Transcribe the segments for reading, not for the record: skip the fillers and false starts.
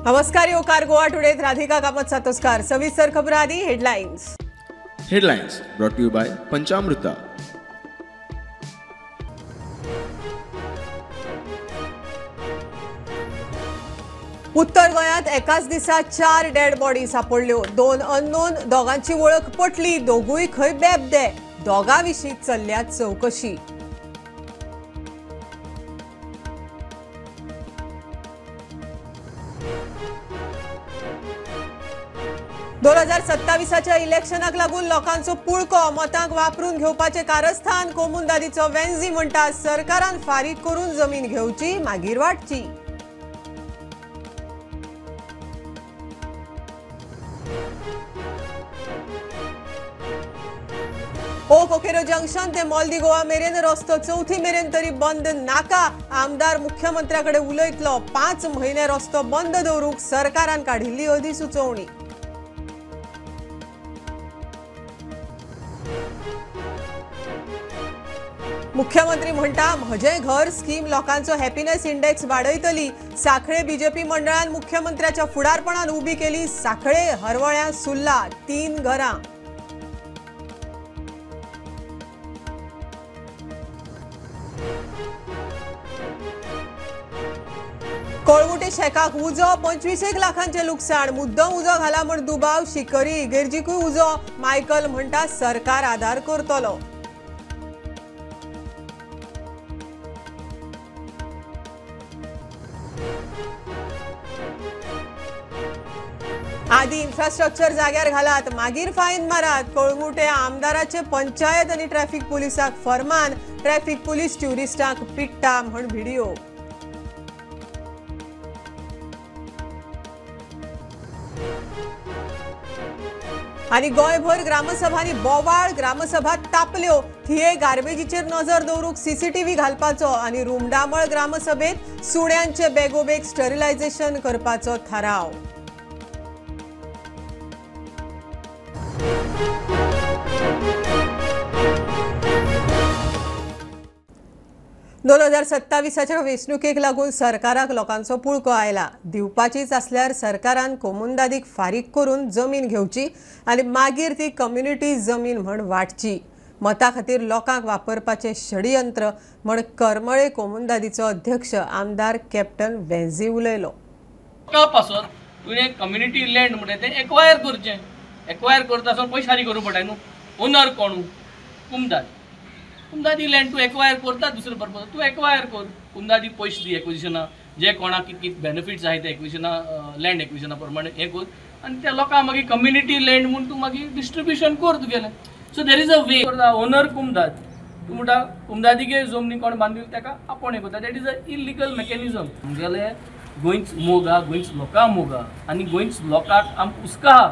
नमस्कार, योकार गोवा टुडेत राधिका कामत सातोस्कार. सविस्तर खबर आधी headlines. Headlines brought to you by Panchamruta. उत्तर गोंयांत एकाच दिसा 4 डेड बॉडी सापडल्यो. 2 अननोन, दोगांची वळख पटली, दोगूय खंय बेबदे. दोगां विशीं चल्ल्या चवकशी. दोन 2027च्या इलेक्शनाक लागून लोकांचो पुळको, मतांक वापरून घेवपाचे कारस्थान. कोमुंदादीचो वेन्झी म्हणटा सरकारान फारीक करून जमीन घेवची, मागीर वाटची. ओ कोकेरो जंक्शन ते मोल्दी गोवा मेरेन रस्तो चवथी मेरेन तरी बंद नाका. आमदार मुख्यमंत्र्याकडे उलयतलो. 5 म्हयने रस्तो बंद दवरूंक सरकारान काडिल्ली अधिसुचोवणी. मुख्यमंत्री म्हणटा म्हजें घर स्कीम लोकांचो हॅपीनेस इंडेक्स वाडयतली. साखळे बीजेपी मंडळान मुख्यमंत्र्याच्या फुडारपणान उबी केली साखळे हरवळ्या सुर्ला 3 घरां. कळंगुटे शेकाक उजो, 25 लाखांचें लुकसाण. मुद्दम उजो घाला म्हण दुबाव. शिकरी इगर्जीकूय उजो. मायकल म्हणटा सरकार आदार करतलो. आदी इन्फ्रास्ट्रक्चर जाग्यार घालात, मागीर फायन मारात. कळंगुटे आमदाराचे पंचायत आनी ट्रॅफिक पुलिसाक फरमान. ट्रॅफिक पुलीस ट्युरिस्टांक पिट्टा म्हण व्हिडिओ. आनी गोंयभर ग्रामसभांनी बोवाळ. ग्रामसभा तापल्यो. थिये गार्बेजीचेर नजर दवरूंक सीसीटीव्ही घालपाचो आनी रुमडामळ ग्रामसभेत सुण्यांचे बेगोबेग स्टरिलायझेशन करपाचो थाराव. दोन 2027च्या वेंचणुकेक लागून सरकाराक लोकांचो पुळको आयला. दिवपाचीच आसल्यार सरकारान कोमुंदादीक फारीक करून जमीन घेवची आनी मागीर ती कम्युनिटी जमीन म्हण वाटची. मतां खातीर लोकांक वापरपाचें षडयंत्र म्हण करमळे कोमुंदादीचो अध्यक्ष आमदार कॅप्टन वेन्झी उलयलो. पासत तुवें कम्युनिटी लँड म्हणटा तें एक्वायर करचें. एक्वायर करता आसतना पयशे फारीक करूंक पडटा न्हू. ओनर कोण? कुमदाद. कुमदादी लँड तूं एक्वायर करता दुसरे पर्पज तूं एक्वायर कर. कुमदादी पयशे दी एक्विजिशना, जे कोणाक कित कित बेनिफिट्स आहाय ते एक्विजिशना, लँड एक्विजिशना प्रमाणे हें कर आनी त्या लोकांक मागीर कम्युनिटी लँड म्हूण तूं मागीर डिस्ट्रिब्युशन कर तुगेलें. So there is a way. Owner कुमदाद, तूं म्हणटा कुमदादीगे जमनी कोण बांदिल ताका आपोण हें करता. That is a illegal mechanism. आमगेले गोंयच मोग आहा, गोंयच लोकां मोग आहा आनी गोंयच लोकांक आमकां हुस्को आहा.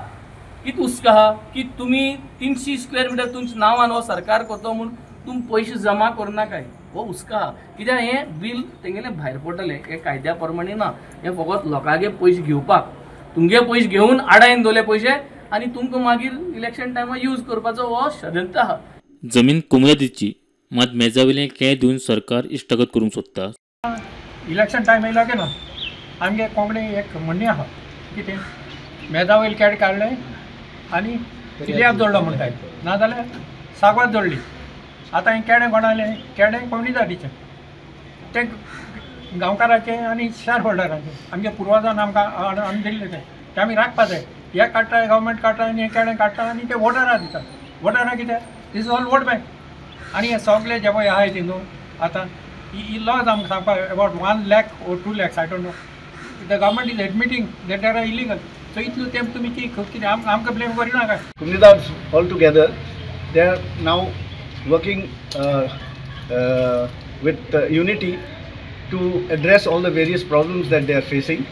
कितें हुस्को आहा की तुमी 300 स्क्वेअर मिटर तुमच्या नांवान हो सरकार करतो म्हूण तुमी पयशे जमा करनाकाय. हो हुस्को आहा. कित्याक हें बील तेंगेलें भायर पडटलें, हें कायद्या प्रमाणे ना. हें फकत लोकांगे पयशे घेवपाक, तुमगे पयशे घेवन आडायन दवरले पयशे आनी तुमकां मागीर इलेक्शन टायमार यूज करपाचो हो षडयंत्र आहा. जमीन कुमुदादीची, मात मेजावयलें कें दिवन सरकार इश्टागत करूंक सोदता. इलेक्शन टायम येयलो की ना आमगे कोंकणी एक म्हणणी आहा कितें, मेजा वयलें केड काडलें आनी कित्याक जोडलो म्हणटाय, नाजाल्यार सागवात जोडली. आतां हें केडें कोणालें? केडें कोमुनिदादीचें, तें गांवकाराचें आनी शेअर होल्डराचें. आमच्या पुर्वजान आमकां हाडून दिल्लें तें, तें आमी राखपा जाय. हें काडटा गव्हर्मेंट काडटा आनी हें केडें काडटा आनी ते वोटरां दिता. वोटरां कितें, this is all vote bank. आनी हे सगळे जे पळय आहाय न्हू आतां ही लॉज आमकां सांगपाक about 1 lakh or 2 lakhs, I don't know. The government is admitting that they are illegal. So इतलो तेंप तुमी कितें आमकां blame करिनाका. Comunidades all together, they are now working with unity to address all the various problems that they are facing.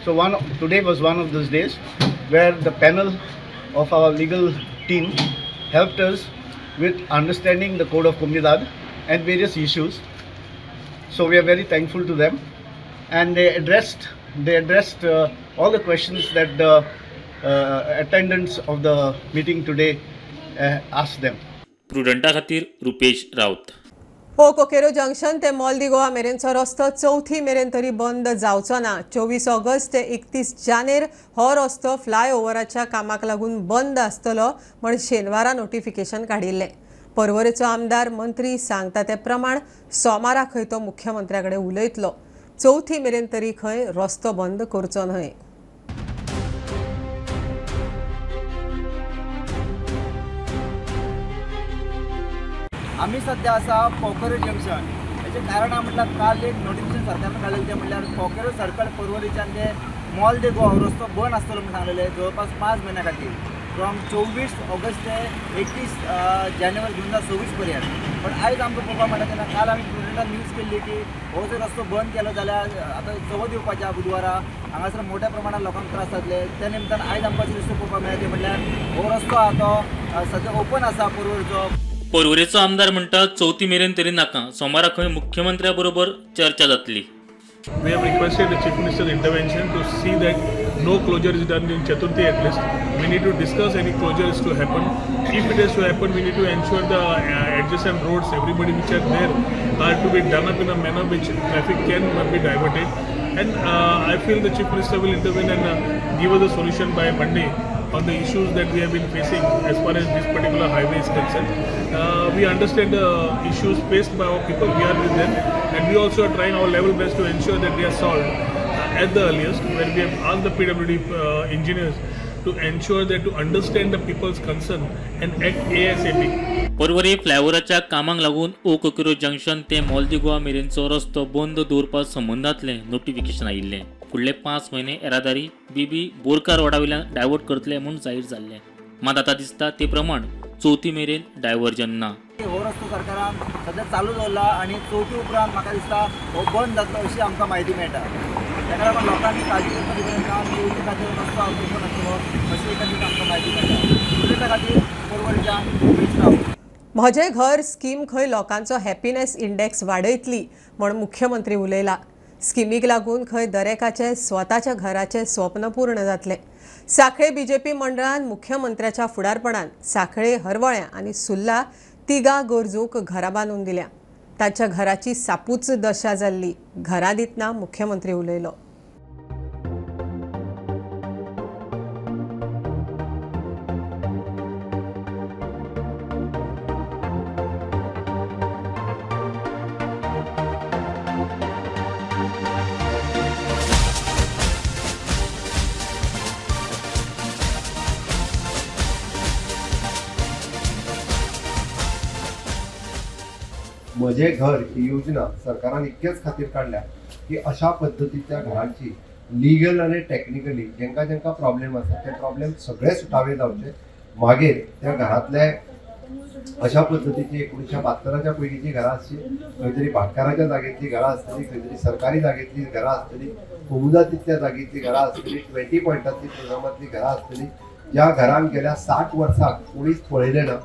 So today was one of those days where the panel of our legal team helped us with understanding the code of Comunidade and various issues. So we are very thankful to them, and they addressed all the questions that the attendants of the meeting today asked them. प्रुडंटा खातीर रुपेश राउत. हो Coqueiro junction ते mall दी गोवा मेरेनचो रस्तो चवथी मेरेन तरी बंद जावचो ना. 24 ऑगस्ट ते 31 जानेर हो रस्तो फ्लायओव्हराच्या कामाक लागून बंद आसतलो म्हण शेनवारा नोटिफिकेशन काडिल्लें. पर्वरेचो आमदार मंत्री सांगता ते प्रमाण सोमारा खंय तो मुख्यमंत्र्या कडेन उलयतलो. चवथी मेरेन तरी खंय रस्तो बंद करचो न्हय. आमी सद्या आसा कोकेरो जंक्शन. हेचें कारण म्हटल्यार काल एक नोटिफिकेशन सरकारान काडलेलें तें म्हटल्यार कोकेरो सर्कल पर्वरीच्यान ते मॉल दे गोवा रस्तो बंद आसतलो म्हूण सांगलेलें जवळपास 5 म्हयन्या खातीर, फ्रॉम 24 ऑगस्ट ते 31 जानेवारी 2026 पर्यंत. पण आयज आमकां पळोवपाक मेळटा तेन्ना काल आमी प्रुडंटान न्यूज केल्ली की हो जर रस्तो बंद केलो जाल्यार आतां चवथ येवपाच्या बुधवारा हांगासर मोठ्या प्रमाणात लोकांक त्रास जातले. त्या निमतान आयज आमकां अशें रस्तो पळोवपाक मेळटा तें म्हटल्यार हो रस्तो आहा तो सद्या ओपन आसा पर्वरीचो. पर्वरेचो आमदार म्हणटा चवथी मेरेन तरी नाका, सोमारा खंय मुख्यमंत्र्या बरोबर चर्चा जातली. We have requested the Chief Minister's intervention to see that no closure is done in Chaturthi at least. We need to discuss any closure is to happen. If it is to happen, we need to ensure the adjacent roads, everybody which are there, are to be done up in a manner which traffic can be diverted. And I feel the Chief Minister will intervene and give us a solution by Monday on the issues that we have been facing as far as this particular highway is concerned. We understand the issues faced by our people, we are with them, and we also are trying our level best to ensure that they are solved at the earliest, where we have asked the PWD engineers to ensure that to understand the people's concern and act ASAP. Porvorim फ्लायओव्हराच्या कामाक लागून ओ Coqueiro junction ते mall दी गोवा मेरेनचो रस्तो बंद दवरपा संबंदांतलें notification आयिल्लें. फुडले 5 म्हयने येरादारी बीबी बोरकार रोडा वयल्यान डायवर्ट करतले म्हूण जाहीर जाल्लें. मात आतां दिसता ते प्रमाण चवथी मेरेन डायवर्जन ना. हो रस्तो सरकारान सद्या चालू दवरला आनी चवथी उपरांत म्हाका दिसता हो बंद जातलो अशी आमकां म्हायती मेळटा. ताका लागून लोकांनी काळजी करपाची गरज ना. चवथी खातीर रस्तो ओपन आसतलो अशी एका आमकां म्हायती मेळटा. त्या खातीर पर्वरीच्यान उमेश राव. म्हजें घर स्कीम खंय लोकांचो हॅपीनेस इंडेक्स वाडयतली म्हण मुख्यमंत्री उलयला. स्किमीक लागून खंय दरेकाचे स्वताच्या घराचें स्वप्न पूर्ण जातलें. सांखळे बीजेपी मंडळान मुख्यमंत्र्याच्या फुडारपणान सांखळे, हरवळ्या आनी सुर्ला तिगां गरजूंक घरां बांदून दिल्या. तांच्या घराची सापूच दशा जाल्ली. घरां दितना मुख्यमंत्री उलयलो. म्हजें घर ही योजना सरकारान इतकेच खातीर काडल्या की अशा पद्दतीच्या घरांची लिगल आनी टॅक्निकली जेंकां जेंकां प्रॉब्लेम आसा ते प्रॉब्लेम सगळे सुटावे जावचे. मागीर त्या घरांतले अशा पद्दतीची 1972 पयलींची घरां आसची, खंय तरी भाटकाराच्या जागेंतली घरां आसतली, खंय तरी सरकारी जागेंतली घरां आसतली, कोमुदातींतल्या जागेंतली घरां आसतली, 20 पॉयंटांतली प्रोग्रामांतली घरां आसतली. ज्या घरांक गेल्या 60 वर्सां कोणीच पळयलें ना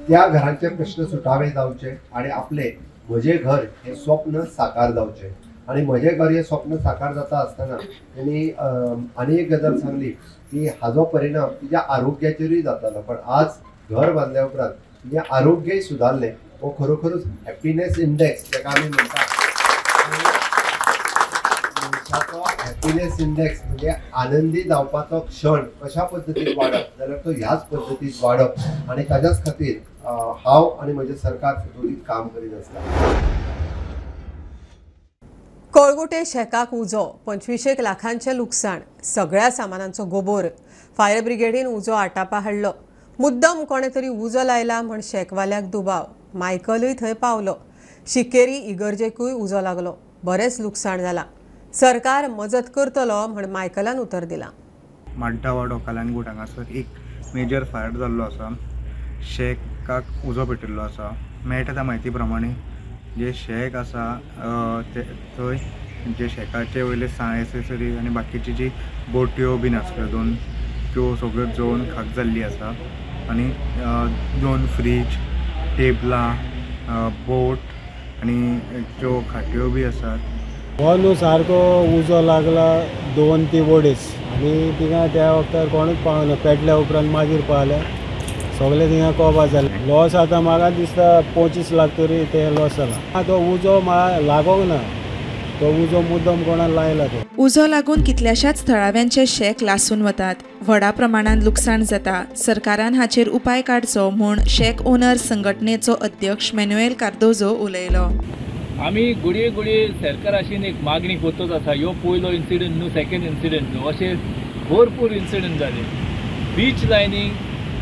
त्या घरांचे प्रश्न सुटावे जावचे आनी आपले म्हजें घर हें स्वप्न साकार जावचें. आनी म्हजें घर हें स्वप्न साकार जाता आसतना तेणी आनी एक गजाल सांगली की हाजो परिणाम तिच्या आरोग्याचेरूय जातालो, पण आज घर बांदल्या उपरांत तिचें आरोग्यय सुदारलें. हो खरोखरूच हॅपीनेस इंडेक्स जाका आमी म्हणटा, मनशाचो हॅपीनेस इंडेक्स म्हणजे आनंदी जावपाचो क्षण कशा पद्दतीन वाडप जाल्यार तो ह्याच पद्दतीन वाडप आनी ताज्याच खातीर हांव आनी म्हजें सरकार सतत काम करीत आसता. कळंगूटे शेकाक उजो, 25 लाखांचें लुकसाण, सगळ्या सामानांचो गोबोर. फायर ब्रिगेडीन उजो आटापा हाडलो. मुद्दम कोणें तरी उजो लायला म्हण शेकवाल्याक दुबाव. मायकलूय थंय पावलो. शिकेरी इगर्जेकूय उजो लागलो. बरेंच लुकसाण जालां. सरकार मजत करतलो म्हण मायकलान उतर दिलां. माड्डावाडो कलंगूट हांगासर एक मेजर फायर जाल्लो आसा. शेकाक उजो पेटिल्लो आसा. मेळटा त्या म्हायती प्रमाणे जे शेक आसा ते थंय जे शेकाचे वयले एसेसरीज आनी बाकीची जी बोट्यो बीन आसल्यो दोन त्यो सगळ्यो जळून खाक जाल्ली आसा आनी 2 फ्रीज, टेबलां, बोट आनी ज्यो खाट्यो बी आसात. हो न्हू सारको उजो लागला 2 ते 2.5 आनी थिंगा त्या वखतार कोणूच पावना. पेटल्या उपरांत मागीर पावले. सगळे थिंगा कोबा जालें. लॉस आतां म्हाका दिसता 25 लाख तरी ते लॉस जाला. तो उजो म्हाका लागोंक ना, तो उजो मुद्दम कोणाक लायला तो. उजो लागून कितल्याशाच थळाव्यांचे शेक लासून वतात, व्हडा प्रमाणात लुकसाण जाता. सरकारान हाचेर उपाय काडचो म्हूण शेक ओनर संघटनेचो अध्यक्ष मॅन्युएल कार्दोजो उलयलो. आमी घडये घडये सरकाराशीन एक मागणी करतच आसा. ह्यो पयलो इन्सिडंट न्हू, सेकंड इन्सिडंट न्हू, अशे भरपूर इन्सिडंट जाले. बीच लायनींग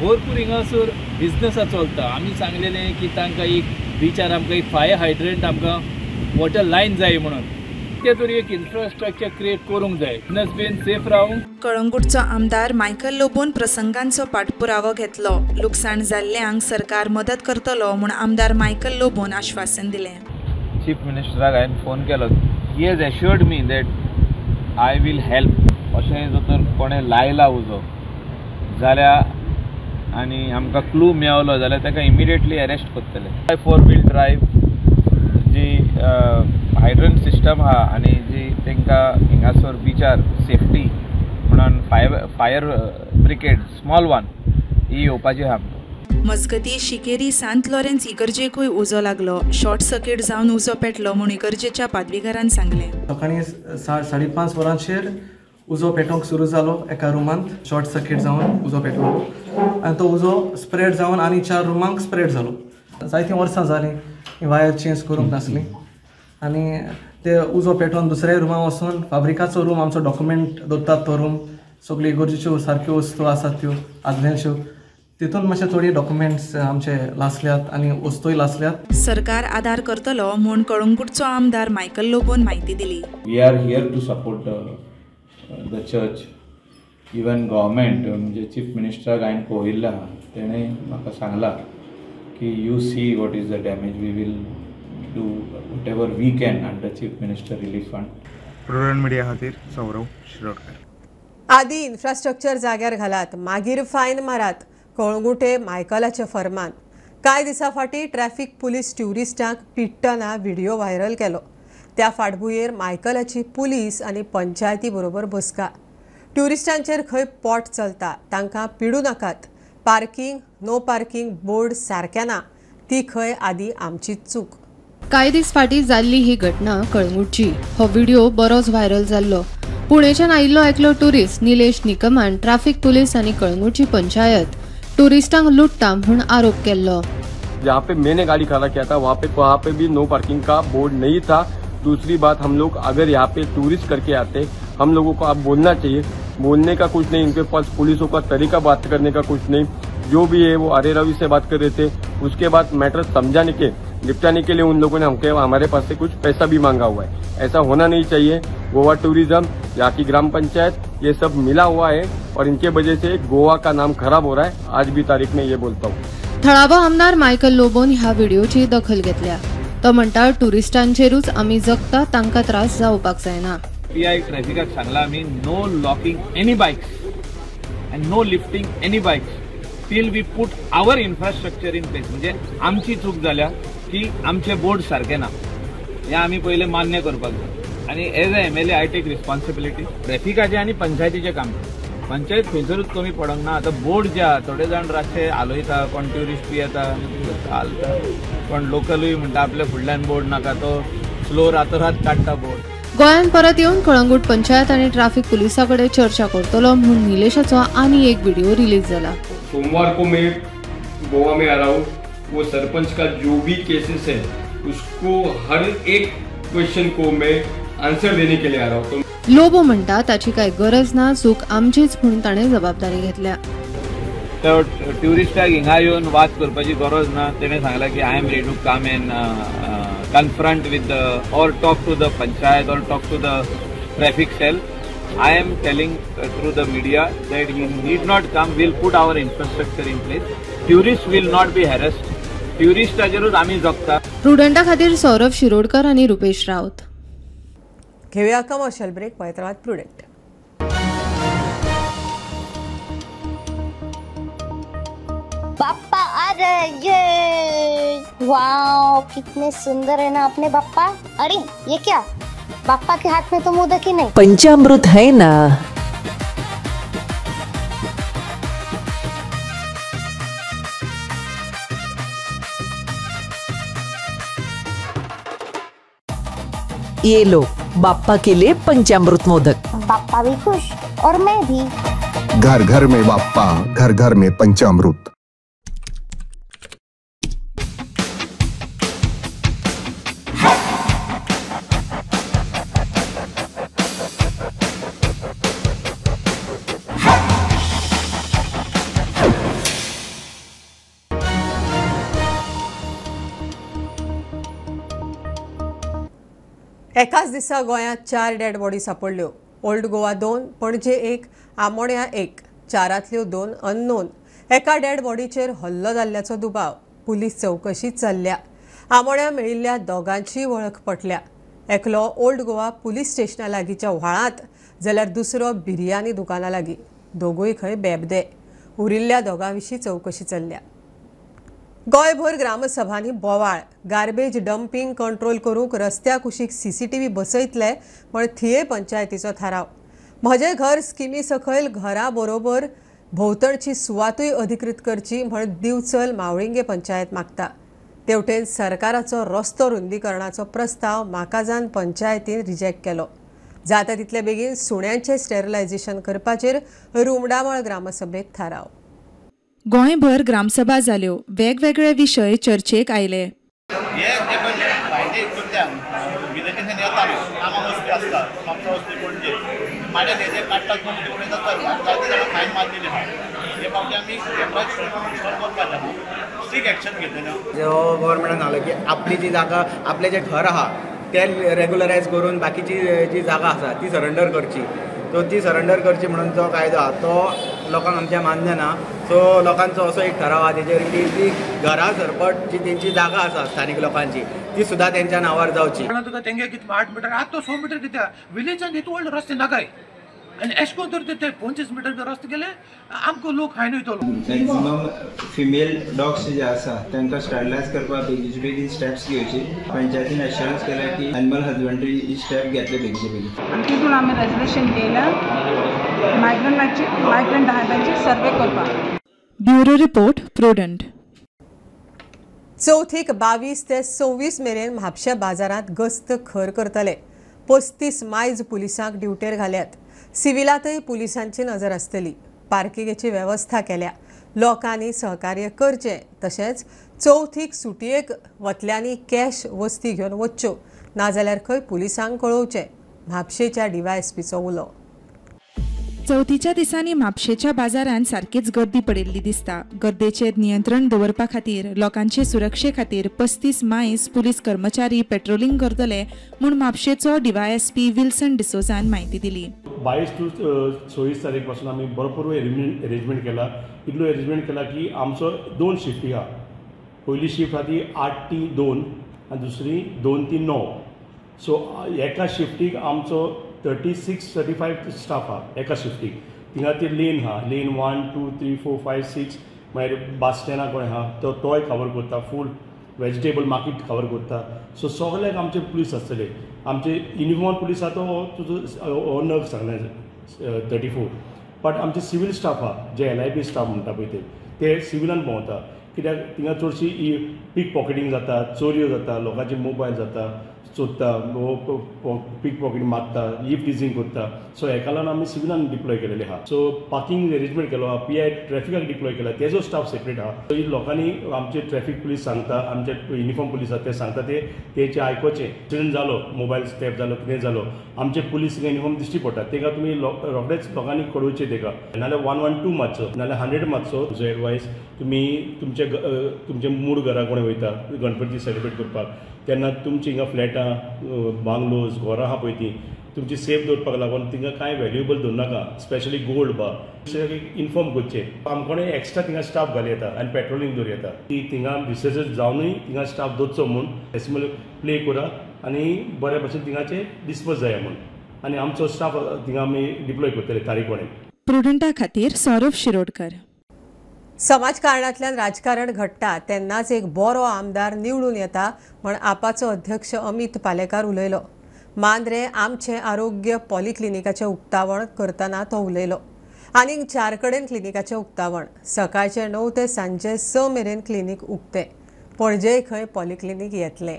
भरपूर हिंगासर बिजनसा चलता. आमी सांगलेलें की तांकां एक बिचार आमकां एक फायर हायड्रंट आमकां वॉटर लायन जाय म्हणून ते तरी एक इन्फ्रास्ट्रक्चर क्रिएट करूंक जाय, बिजनस बीन सेफ रावूंक. कळंगूटचो आमदार मायकल लोबोन प्रसंगांचो पाठपुरावो घेतलो. लुकसाण जाल्ल्यांक सरकार मदत करतलो म्हूण आमदार मायकल लोबोन आश्वासन दिलें. चीफ मिनिस्टराक हांवें फोन केलो. He has assured me that I will help. अशें जर तर कोणें लायला उजो जाल्यार आनी आमकां क्लू मेवलो जाल्यार ताका इमिडिएटली अरेस्ट करतले. 4 व्हील ड्रायव्ह जी हायड्रंट सिस्टम आहा आनी जी तांकां हिंगासर बिचार सेफ्टी म्हणून फायर ब्रिगेड स्मॉल वन ही येवपाची आहा. मजगती शिकेरी सांत लॉरेन्स इगर्जेकूय उजो लागलो. शॉर्ट सर्किट जावन उजो पेटलो म्हूण इगर्जेच्या पादवीगारान सांगलें. सकाळीं 5:30 वरांचेर उजो पेटोवंक सुरू जालो. एका रुमांत शॉर्ट सर्किट जावन उजो पेटलो आनी तो उजो स्प्रेड जावन आनी 4 रुमांक स्प्रेड जालो. जायतीं वर्सां जालीं वायर चेंज करूंक नासली आनी ते उजो पेटोवन दुसऱ्या रुमां वचून फाब्रिकाचो रूम आमचो डॉक्युमेंट दवरतात तो रूम, सगळ्यो इगर्जेच्यो सारक्यो वस्तू आसात त्यो आदल्यांच्यो, तितून मातशे थोडी डॉक्युमेंट्स आमचे लासल्यात आनी वस्तूय लासल्यात. सरकार आदार करतलो म्हूण कळंगूटचो आमदार मायकल लोबोन म्हायती दिली. We are here to support the church. Even government म्हणजे चीफ मिनिस्टराक हांवें पळयिल्लें आहा, तेणें म्हाका सांगलां की you see what is the damage, we will do whatever we can under chief minister relief fund. Prudent media खातीर सौरव शिरोडकर. आदी इन्फ्रास्ट्रक्चर जाग्यार घालात, मागीर फायन मारात, कळंगूटे मायकलाचें फरमान. कांय दिसां फाटीं ट्रॅफिक पुलीस ट्युरिस्टांक पिडटना व्हिडियो व्हायरल केलो. त्या फाटभुंयेर मायकलाची पुलीस आनी पंचायती बरोबर बसका. ट्युरिस्टांचेर खंय पोट चलता, तांकां पिडू नाकात. पार्किंग नो पार्किंग बोर्ड सारक्या ना, ती खंय आदी आमची चूक. कांय दीस फाटीं जाल्ली ही घटना कळंगूटची. हो व्हिडिओ बरोच व्हायरल जाल्लो. पुणेच्यान आयिल्लो एकलो ट्युरिस्ट निलेश निकमान ट्रॅफिक पुलीस आनी कळंगूटची पंचायत टुरिस्टांक लुट्टा म्हूण आरोप केल्लो. जहाँ पे मैंने गाड़ी खड़ा किया था वहाँ पे भी नो पार्किंग का बोर्ड नहीं था. दूसरी बात, हम लोग अगर यहाँ पे टूरिस्ट करके आते, हम लोगों को आप बोलना चाहिए. बोलने का कुछ नहीं, इनके पास पुलिसों का तरीका बात करने का कुछ नहीं. जो भी है वो अरे रवि से बात कर रहे थे. उसके बाद मैटर समझाने के निपटाने के लिए उन लोगों ने हमके हमारे पास से कुछ पैसा भी मांगा हुआ है. ऐसा होना नहीं चाहिए. गोवा टूरिज्म, यहाँ की ग्राम पंचायत, ये सब मिला हुआ है और इनके वजह से गोवा का नाम खराब हो रहा है. आज भी तारीख में ये बोलता हूँ. थळावो आमदार मायकल लोबोन ह्या व्हिडिओची दखल घेतल्या. तो म्हणटा टुरिस्टांचेरूच आमी जगता, तांकां त्रास जावपाक जायना. पीआय ट्रॅफिकाक सांगला आमी no locking any bikes and no lifting any bikes till we put our infrastructure in place. म्हणजे आमची चूक जाल्या की आमचे बोर्ड सारके ना, हें आमी पयलें मान्य करपाक जाय. आनी as a MLA I take responsibility. ट्रॅफिकाचें आनी पंचायतीचें काम, पंचायत खंयसरूच कमी पडोंक ना. आतां बोर्ड जे आहा, थोडे जाण रातचे हालयता, कोण ट्युरिस्ट बी येता हालता, कोण लोकलूय म्हणटा आपल्या फुडल्यान बोर्ड नाका, तो स्लो रातोरात काडटा बोर्ड. गोंयांत परत येवन कळंगूट पंचायत आनी ट्रॅफिक पुलिसा कडेन चर्चा करतलो म्हूण निलेशाचो आनी एक व्हिडिओ रिलीज जाला. सोमवार को मैं गोवा में आ रहा हूँ. वो सरपंच का जो भी केसेस है उसको हर एक क्वेश्चन को मैं आंसर देने के लिए आ रहा हूँ. लोबो म्हणटा ताची काय गरज ना, चूक आमचीच म्हूण ताणें जबाबदारी घेतल्या. तर ट्युरिस्टाक हिंगा येवन वाद करपाची गरज ना. तेणें सांगलां की I am ready to come and confront with the or talk to the panchayat or talk to the traffic cell. I am telling through the media that he need not come. We'll put our infrastructure in place. Tourists will not be harassed. ट्युरिस्टाचेरूच आमी जगता. प्रुडंटा खातीर सौरभ शिरोडकर आनी रुपेश राऊत. घेऊया commercial break. पळयत रावात prudent. बाप्पा अरे ये wow, कितने सुंदर है ना अपने बाप्पा. अरे ये क्या, बाप्पा के हाथ में तो मोदक ही नहीं, पंचामृत है ना. ये लो बाप्पा के लिए पंचामृत मोदक। बाप्पा भी खुश और मैं भी। घर घर में बाप्पा, घर घर में पंचामृत। एकाच दिसा गोंयांत 4 डेड बॉडी सापडल्यो। ओल्ड गोवा 2, पणजे 1, आमोण्या 1, 4ांतल्यो 2 अननोन। एका डेड बॉडीचेर हल्लो जाल्ल्याचो दुबाव, पुलीस चवकशी चल्ल्या। आमोण्या मेळिल्ल्या दोगांची वळख पटल्या। एकलो ओल्ड गोवा पुलीस स्टेशना लागींच्या व्हाळांत जाल्यार दुसरो बिर्याणी दुकाना लागीं। दोगूय खंय बेबदे। उरिल्ल्या दोगां विशीं चवकशी चल्ल्या। गोंयभर ग्रामसभांनी बोवाळ। गार्बेज डम्पिंग कंट्रोल करूंक रस्त्या कुशीक सीसीटीव्ही बसयतले म्हण थिये पंचायतीचो थाराव। म्हजें घर स्किमी सकयल घरा बरोबर भोंवतणची सुवातूय अधिकृत करची म्हण दिवचल मावळिंगे पंचायत मागता। तेवटेन सरकाराचो रस्तो रुंदीकरणाचो प्रस्ताव माकाझान पंचायतीन रिजेक्ट केलो। जाता तितले बेगीन सुण्यांचें स्टेरिलायझेशन करपाचेर रुमडामळ ग्रामसभेत थाराव। गोंयभर ग्रामसभा जाल्यो, वेगवेगळे विशय चर्चेक आयले। जो गव्हर्मेंटान सांगलें की आपली जी जागा, आपलें जें घर आहा तें रेगुलरायज करून बाकीची जी जागा आसा ती सरेंडर करची। सो ती सरेंडर करची म्हणून जो कायदो आहा तो लोकांक आमच्या मान्य ना। सो लोकांचो असो एक ठराव आहा तेजेर की ती घरा सरपट जी तेंची जागा आसा स्थानीक लोकांची ती सुद्दां तेंच्या नांवार जावची। तुका तेंगे कितें 8 मिटर आतां 100 मिटर कित्याक विलेजान हितू व्हडले रस्ते नाकाय आनी एशें करून तर ते 25 मिटर रस्ते गेले आमकां लोक फायन वयतलो। मॅक्झिमम फिमेल डॉग्स जे आसा तांकां स्टरलायज करपाक बेगीन बेगीन स्टेप्स घेवची। पंचायतीन एश्योरन्स केला की एनिमल हजबंड्री ही स्टेप घेतले बेगीन बेगीन। आनी तितून आमी रेजोल्युशन केला मायग्रंटाचे मायग्रंट आहा तांचे सर्वे करपाक। Bureau report, Prudent. चवथीक 22 ते 26 मेरेन म्हापशें बाजारांत गस्त खर करतले। 35 मायज पुलिसांक ड्युटेर घाल्यात। सिव्हिलांतय पुलिसांची नजर आसतली। पार्किंगेची वेवस्था केल्या। लोकांनी सहकार्य करचें। तशेंच चवथीक सुटयेक वतल्यांनी कॅश वस्ती घेवन वच्च्यो, नाजाल्यार खंय पुलिसांक कळोवचें, म्हापशेच्या डीवायएसपीचो उलो। चवथीच्या दिसांनी म्हापशेच्या बाजारांत सारकीच गर्दी पडिल्ली दिसता। गर्देचेर नियंत्रण दवरपा खातीर लोकांचे सुरक्षे खातीर 35 मायज पुलीस कर्मचारी पेट्रोलिंग करतले म्हूण म्हापशेचो डीवायएसपी विल्सन डिसोजान म्हायती दिली। 22 टू 26 तारीख पासून आमी भरपूर एरेंजमेंट केला। इतलो एरेंजमेंट केला की आमचो 2 शिफ्टी आहा। पयली शिफ्ट आहा ती 8 ते 2 आनी दुसरी 2 ते 9। सो एका शिफ्टीक आमचो 36-35 स्टाफ आहा एका शिफ्टीक। थिंगा ती लेन आहा, लेन 1 2 3 4 5 6, मागीर बस स्टँडा कडेन आहा तो तोय कवर करता, फूल वेजिटेबल मार्केट कवर करता। सो सगल्याक आमचे पुलीस आसतले। आमचे युनिफॉर्म पुलीस आहा तो तुजो नग सांगलें 34, बट आमचे सिवील स्टाफ आहा जे LIB staff म्हणटा पळय ते सिविलान भोंवता। कित्याक थिंगा चडशी पीक पॉकेटींग जाता, चोरयो जाता, लोकांचे मोबायल जाता, चोरता, पीक पॉकेट मारता, ईव टिजींग करता। सो हेका लागून आमी सिविलान डिप्लॉय केलेले आहा। सो पार्किंग एरेंजमेंट केलो आहा, PI ट्रॅफिकाक डिप्लॉय केला, तेजो स्टाफ सेपरेट आहा। सो लोकांनी आमचे ट्रॅफीक पुलीस सांगता, आमचे युनिफॉर्म पुलीस आहा ते सांगता ते तेचे आयकोचें। एक्सिडंट जालो, मोबायल स्टेप जालो, कितें जालो, आमचे पुलीस युनिफॉर्म दिश्टी पडटा, तेका तुमी रोखडेच लोकांनी कळोवचें तेका। नाजाल्यार 112 मारचो, नाजाल्यार 100 मारचो। तुजो एडवायस तुमी तुमचे तुमचे मूळ घरा कोण वयता गणपती सेलिब्रेट करपाक तेन्ना तुमची हिंगा फ्लॅटां, बांगलोज, घरां आहा पळय ती तुमची सेफ दवरपाक लागून थिंगा कांय व्हॅल्युएबल दवरनाका, स्पेशली गोल्ड बा इन्फॉर्म करचें। आमकोणे एक्स्ट्रा थिंगा स्टाफ घालूं येता आनी पेट्रोलिंग दवरूं येता। ती थिंगा डिसेसीस जावनूय थिंगा स्टाफ दवरचो म्हूण डेसिमल प्ले करा आनी बऱ्या भशेन थिंगाचे डिस्पोज जाय म्हूण आनी आमचो स्टाफ थिंगा आमी डिप्लॉय करतले तारीख वाडेन। प्रुडंटा खातीर सौरभ शिरोडकर। समाजकारणांतल्यान राजकारण घडटा तेन्नाच एक बरो आमदार निवडून येता म्हण आपाचो अध्यक्ष अमित पालेकार उलयलो। मांद्रे आमचें आरोग्य पॉलिक्लिनिकाचें उक्तावण करतना तो उलयलो। आनीक 4 कडेन क्लिनिकाचें उक्तावण, सकाळचे 9 ते सांजे 6 मेरेन क्लिनीक उक्तें। पणजे खंय पॉलिक्लिनीक येतलें।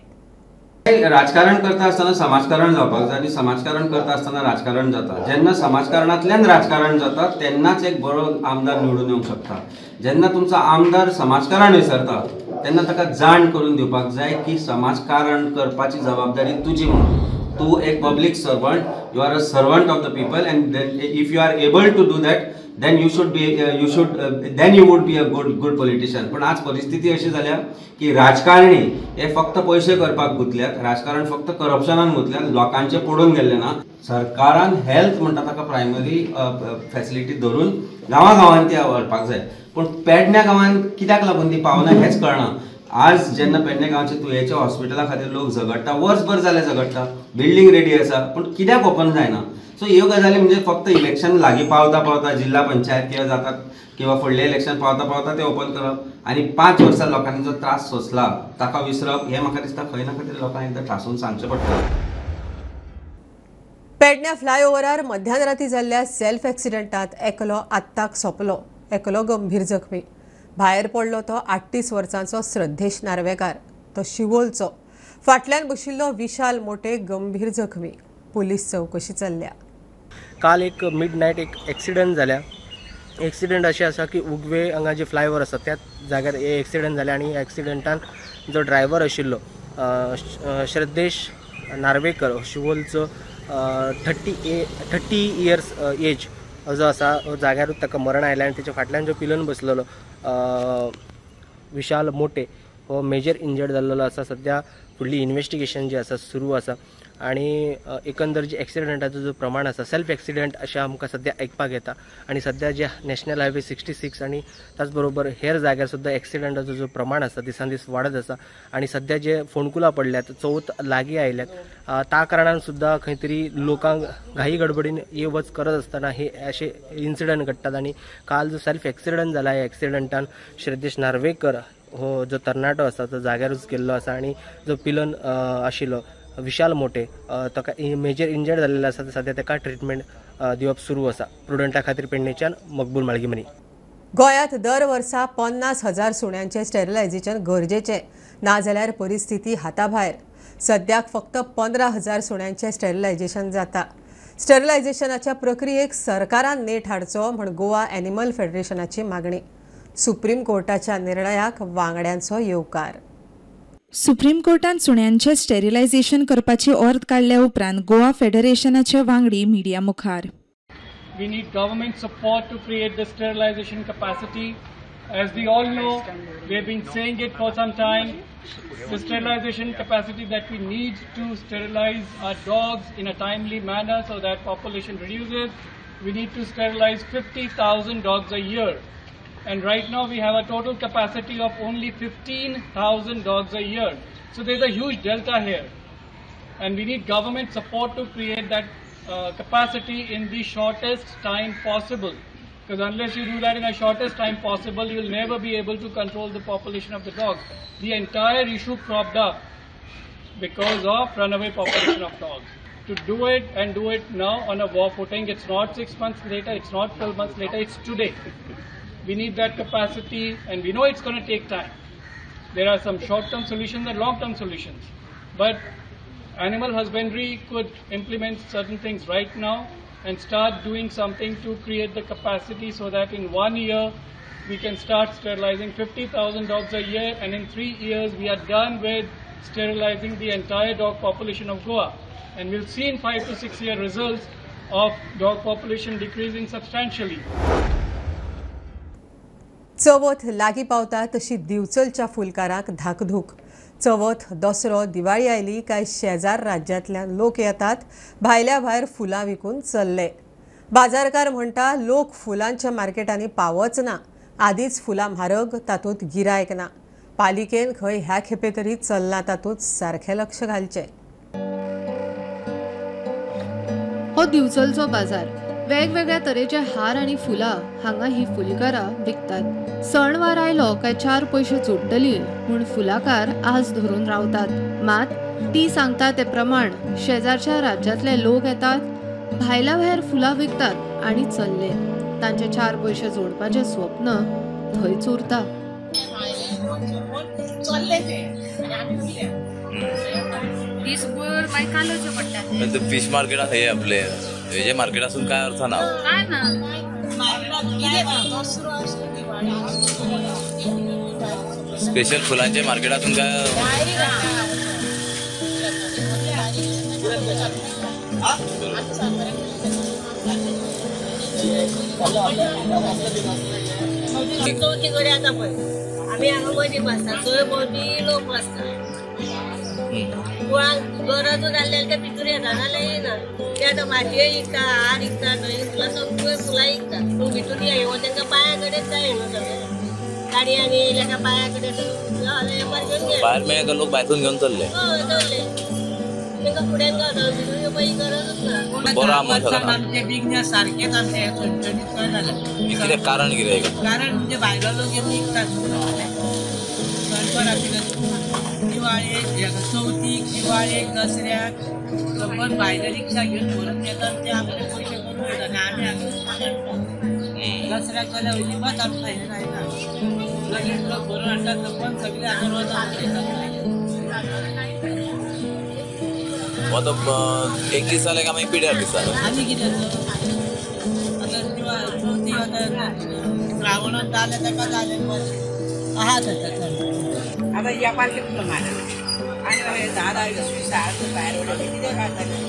राजकारण करता आसतना समाजकारण जावपाक जाय आनी समाजकारण करता आसतना राजकारण जाता. जेन्ना समाजकारणांतल्यान राजकारण जाता तेन्नाच एक बरो आमदार निवडून येवंक शकता. जेन्ना तुमचो आमदार समाजकारण विसरता तेन्ना ताका जाण करून दिवपाक जाय की समाजकारण करपाची जबाबदारी तुजी म्हणून. तूं एक public servant, you are a servant of the people and if you are able to do that then you should be then you would be a good politician. पण आज परिस्थिती अशी जाल्या की राजकारणी हे फक्त पयशे करपाक गुंतल्यात, राजकारण फक्त करप्शनान गुंतल्यात, लोकांचे पडून गेल्ले ना. सरकारान हेल्थ म्हणटा ताका प्रायमरी फॅसिलिटी धरून गांवां ती व्हरपाक जाय, पूण पेडण्या गांवांत कित्याक लागून ती पावना हेंच कळना. आज जेन्ना पेडणे गांवच्या तुयेच्या हॉस्पिटला खातीर लोक झगडटा, वर्सभर जालें झगडटा, बिल्डींग रेडी आसा पूण कित्याक ओपन जायना. सो ह्यो गजाली म्हणजे फक्त इलेक्शन लागीं पावता पावता जिल्हा पंचायत किंवा जातात किंवा फुडलें इलेक्शन पावता पावता ते ओपन करप आनी 5 वर्सां लोकांनी जो त्रास सोंसला ताका विसरप हें म्हाका दिसता खंय ना खंय तरी लोकांक एकदां ठासून सांगचें पडटलें. पेडण्या फ्लायओव्हरार मध्यानराती जाल्ल्या सेल्फ एक्सिडंटात एकलो आत्ताक सोंपलो, एकलो गंभीर जखमी. भायर पडलो तो 38 वर्सांचो श्रद्धेश नार्वेकार, तो शिवोलचो. फाटल्यान बशिल्लो विशाल मोटे गंभीर जखमी. पुलीस चवकशी चल्ल्या. काल एक मिड नायट एक एक्सिडंट जाल्या. एक्सिडंट अशें आसा की उगवे हांगा जे फ्लायओवर आसा त्याच जाग्यार एक्सिडंट जालें आनी एक्सिडंटान जो ड्रायव्हर आशिल्लो श्रद्धेश नार्वेकर शिवोलचो 30 इयर्स एज जो आसा जाग्यारूच ताका मरण आयलें आनी तेच्या फाटल्यान जो पिलन बसलेलो विशाल मोटे हो मेजर इंजर्ड जाल्लो आसा. सद्या फुडली इन्वेस्टिगेशन जी आसा सुरू आसा आनी एकंदर जे एक्सिडंटाचो जो प्रमाण आसा सेल्फ एक्सिडंट अशें आमकां सद्या आयकपाक येता आनी सद्या जे नॅशनल हायवे 66 आनी त्याच बरोबर हेर जाग्यार सुद्दां एक्सिडंटाचो जो प्रमाण आसा दिसान दीस वाडत आसा आनी सद्या जे फोंडकुलां पडल्यात, चवथ लागीं आयल्यात, त्या कारणान सुद्दां खंय तरी लोकांक घाई गडबडीन ये वच करत आसतना हे अशे इन्सिडंट घडटात. आनी काल जो सेल्फ एक्सिडंट जाला ह्या एक्सिडंटान श्रद्धेश नार्वेकर हो जो तरणाटो आसा तो जाग्यारूच गेल्लो आसा आनी जो पिलन आशिल्लो विशाल मोटे ताका मेजर इंजर्ड जाल्लेलो आसा. सद्या ताका ट्रिटमेंट दिवप सुरू आसा. प्रुडंटा खातीर पेडणेच्यान मकबूल माळगीमनी. गोंयांत दर वर्सा 50,000 सुण्यांचें स्टेरिलायझेशन गरजेचें, नाजाल्यार परिस्थिती हाताभायर. सद्याक फक्त 15,000 सुण्यांचें स्टेरिलायझेशन जाता. स्टेरिलायझेशनाच्या प्रक्रियेक सरकारान नेट हाडचो म्हूण गोवा एनिमल फेडरेशनाची मागणी. सुप्रीम कोर्टाच्या निर्णयाक वांगड्यांचो येवकार. सुप्रीम कोर्टान सुण्यांचें स्टेरिलायझेशन करपाची ऑर्द काडल्या उपरांत गोवा फेडरेशनाचे वांगडी मिडिया मुखार. We need government support to create the sterilization capacity. As we all know, we have been saying it for some time, the sterilization capacity that we need to sterilize our dogs in a timely manner so that population reduces. We need to sterilize 50,000 dogs a year. And right now we have a total capacity of only 15,000 dogs a year. So there's a huge delta here. And we need government support to create that capacity in the shortest time possible. Because unless you do that in the shortest time possible, you'll never be able to control the population of the dogs. The entire issue cropped up because of runaway population of dogs. To do it and do it now on a war footing, it's not 6 months later, it's not 12 months later, it's today. We need that capacity and we know it's going to take time. There are some short-term solutions and long-term solutions. But animal husbandry could implement certain things right now and start doing something to create the capacity so that in 1 year we can start sterilizing 50,000 dogs a year, and in 3 years we are done with sterilizing the entire dog population of Goa. And we'll see in 5 to 6 year results of dog population decreasing substantially. चवथ लागीं पावता तशी दिवचलच्या फुलकारांक धाकधूक. चवथ, दसरो, दिवाळी आयली काय शेजार राज्यांतल्यान लोक येतात, भायल्या भायर फुलां विकून चल्ले. बाजारकार म्हणटा लोक फुलांच्या मार्केटांनी पावच ना, आदींच फुलां म्हारग, तातूंत गिरायक ना. पालिकेन खंय ह्या खेपे तरी चल्लां तातूंत सारकें लक्ष घालचें. हो दिवचलचो बाजार. वेगवेगळ्या तरेचे हार आनी फुलां हांगा ही फुलकारां विकतात. सणवार आयलो काय 4 पयशे जोडटली म्हूण फुलाकार आज धरून रावतात. मात ती सांगता ते प्रमाण शेजारच्या राज्यांतले लोक येतात, भायल्या भायर फुलां विकतात आनी चल्ले. तांचे 4 पयशे जोडपाचें स्वप्न थंयच उरता. चल्ले ते आनी आमी उरल्या. दीसभर मागीर कालोवचे पडटा. फिश मार्केट आसा हे आपले हेजे मार्केटासून काय अर्थ ना. काय ना स्पेशल फुलांचे मार्केटातून काय चवथी कडेन आतां पळय आमी हांगा मदीं बसता, चोय भोंवती लोक बसता. कोणाक गरज जाल्ले जाल्यार ते भितर येता, नाजाल्यार येना. ते आतां मातये विकता, हार विकता, थंय फुलां सगळीं फुलां विकता. पूण भितूर येवन तांकां पांया कडेन जाय न्हू सगळें. गाडयांनी येयल्या काय पांया कडेन वेपार घेवन गेले. भायर मेळ्ळे लोक भायरसून घेवन चल्ले. हय चल्ले. तांकां फुड्यान गावता, भितूर येवपाची गरजूच ना. आमचे बिजनेस सारकेच आमचे चणचणीत काय जालें. कितें कारण कितें? कारण म्हणजे भायलो लोक येवन विकतात. सणवार आशिल्ले दिवाळेक, चवथीक, दिवाळेक, दसऱ्याक पण भायले रिक्षा घेवन भरून येतात, ते आपले पयशे करून वयतात आनी आमी हांगा दसऱ्याक जाल्यार अजिबात आमकां हें जायना. सगळे ट्रक भरून हाडटात, पण सगळे हांगा वता. हो तो एक दीस जाले काय मागीर पिड्यार दीस जालो. आनी कितें आतां चवथी आतां श्रावणांत जालें ताका जालें आहा थंय. आतां वेपार कितलो म्हारग आनी हे 10 10 20 20 हजार भायर उडयले कितें काडटलें?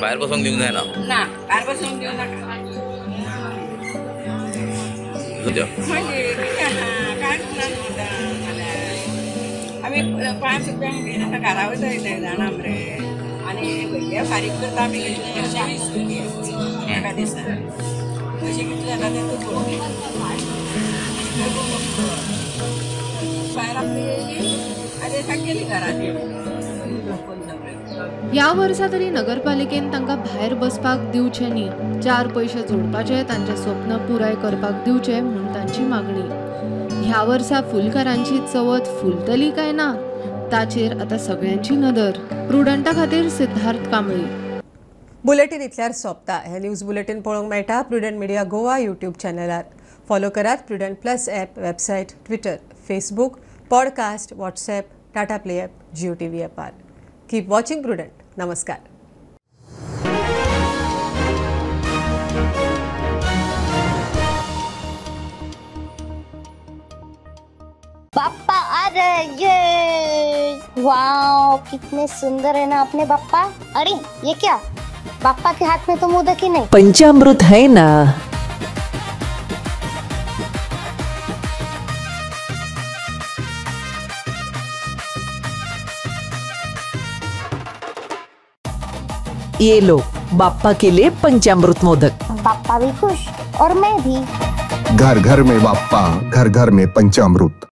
भायर बसूंक दिवंक जायना. ना भायर बसूंक दिवं नाका. मागीर कितें आहा कांयच ना न्हू. आमी 5 रुपयांक घेवन आतां घरा वयता जाणा मरे. आनी हे फारीक करता आमी कितले 20 रुपया एका दिसा. अशें कितले जाता तें तूं पळय. भायर आपली येयली आनी गेली घरात. ह्या वर्सा तरी नगरपालिकेन तांकां भायर बसपाक दिवचें न्ही, 4 पयशे जोडपाचें तांचें स्वप्न पुराय करपाक दिवचें म्हूण तांची मागणी. ह्या वर्सा फुलकारांची चवथ फुलतली काय ना ताचेर आतां सगळ्यांची नदर. प्रुडंटा खातीर सिद्धार्थ कांबळी. बुलेटीन इतल्यार सोंपता. हे न्यूज बुलेटीन पळोवंक मेळटा प्रुडंट मिडिया गोवा यूट्यूब चॅनलार. फॉलो करात Prudent plus app, website, Twitter, Facebook, podcast, WhatsApp, Tata Play app, Jio TV ॲपार. Keep watching Prudent. नमस्कार. बाप्पा आ रहे, ये वाओ कितने सुंदर है ना अपने बाप्पा. अरे ये क्या, बाप्पा के हाथ में तो मोदक ही नहीं. पंचामृत है ना. ये लो बाप्पा के लिए पंचामृत मोदक. बाप्पा भी खुश और मैं भी. घर घर में बाप्पा, घर घर में पंचामृत.